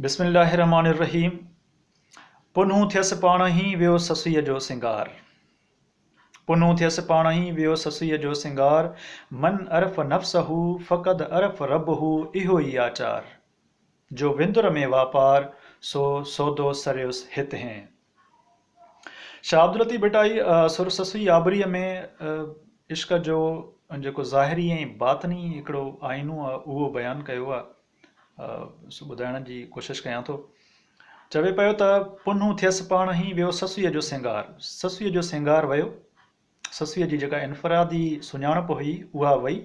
بسم الله الرحمٰن الرحيم پنهون ٿيس پاڻهين ويو سسئيء جو سينگار پنهون ٿيس پاڻهين ويو سسئيء جو سينگار من عرف نفسه فقد عرف ربه اهو ئي آچار جو وندر ۾ واپار سو سودو سريس هت هين شاهه عبداللطيف ڀٽائي سر سسئي آبريء ۾ عشق جو جيڪو ظاهري ۽ باطني هڪڙو آئينو آهي اهو بيان ڪيو آهي سو ٻڌائڻ جي ڪوشش ڪيان ٿو. چوي پيو ته پنهون ٿيس پاڻ هين ويو سسئيء جو سينگار. سسئيء جو سينگار ويو. سسئيء جي جيڪا انفرادي سڃاڻپ هئي اها وئي.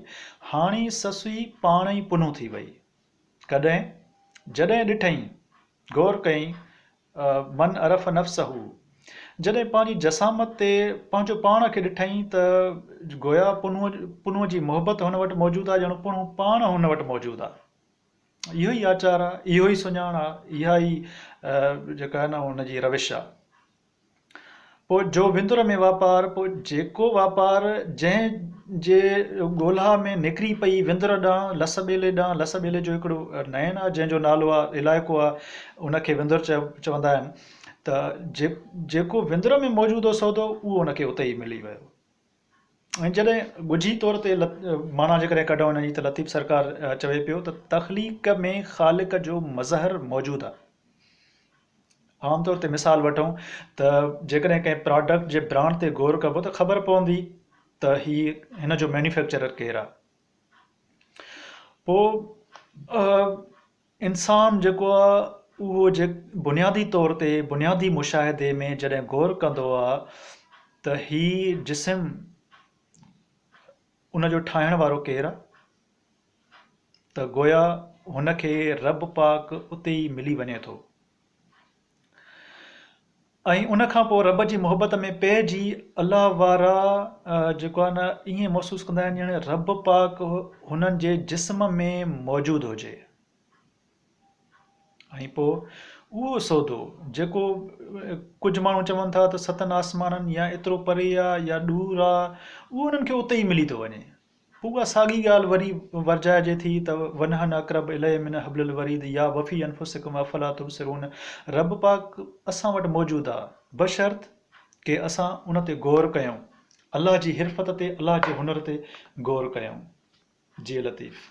هاڻي سسئي پاڻ ئي پنهون ٿي وئي. ڪڏهن؟ جڏهن ڏٺئين، غور ڪيائين من عرف نفسه جڏهن پنهنجي جسامت تي پنهنجو پاڻ کي ڏٺائين ته گويا پنهونء جي محبت هن وٽ موجود آهي ڄڻ پنهون پاڻ هن وٽ موجود آهي. اهو ئي آچار آهي، اهو ئي سڃاڻ آهي، اها ئي جيڪا آهي نه ان جي روش آهي. پوء جو وندر ۾ واپار، پوء جيڪو واپار جنهن جي ڳولها ۾ نڪري پئي وندر ڏانهن، لس ٻيلي ڏانهن، لس ٻيلي جو هڪڙو نئن آهي جنهن جو نالو آهي علائقو آهي ان کي وندر چوندا آهن ته جيڪو وندر ۾ موجود هو سودو اهو ان کي اتي ئي ملي ويو. ۽ جڏهن ڳجهي طور تي معنيٰ جيڪڏهن ڪڍون ان جي ته لطيف سرڪار چوي پيو ته تخليق ۾ خالق جو مظهر موجود آهي. عام طور تي مثال وٺون ته جيڪڏهن ڪنهن پراڊڪٽ جي برانڊ تي غور ڪبو ته خبر پوندي ته هي هن جو مينوفيڪچرر ڪير آهي. پوء انسان جيڪو آ اهو جي بنيادي طور تي بنيادي مشاهدي ۾ جڏهن غور ڪندو آ ته هي جسم ان جو ٺاهڻ وارو ڪير آ ته گويا هن کي رب پاڪ اتي ئي ملي وڃي ٿو. ۽ ان کان پوء رب جي محبت ۾ پئجي الله وارا جيڪو آهي نه ائين محسوس ڪندا آهن ڄڻ رب پاڪ هنن جي جسم ۾ موجود هجي ۽ پوء اهو سودو جيڪو ڪجهه ماڻهو چون ٿا ته ستن آسمانن يا ايترو پري آ يا ڏور آ اهو انهن کي اتي ئي ملي ٿو وڃي. پوء اها ساڳي ڳالهه وري ورجائجي ٿي ته ونحن اقرب اليه من حبل الوريد يا وفي انفسڪم افلا تبصرون رب پاڪ اسان وٽ موجود آ بشرط ڪي اسان ان تي غور ڪيون الله جي حرفت تي الله جي هنر تي غور ڪيون. جيئي لطيف.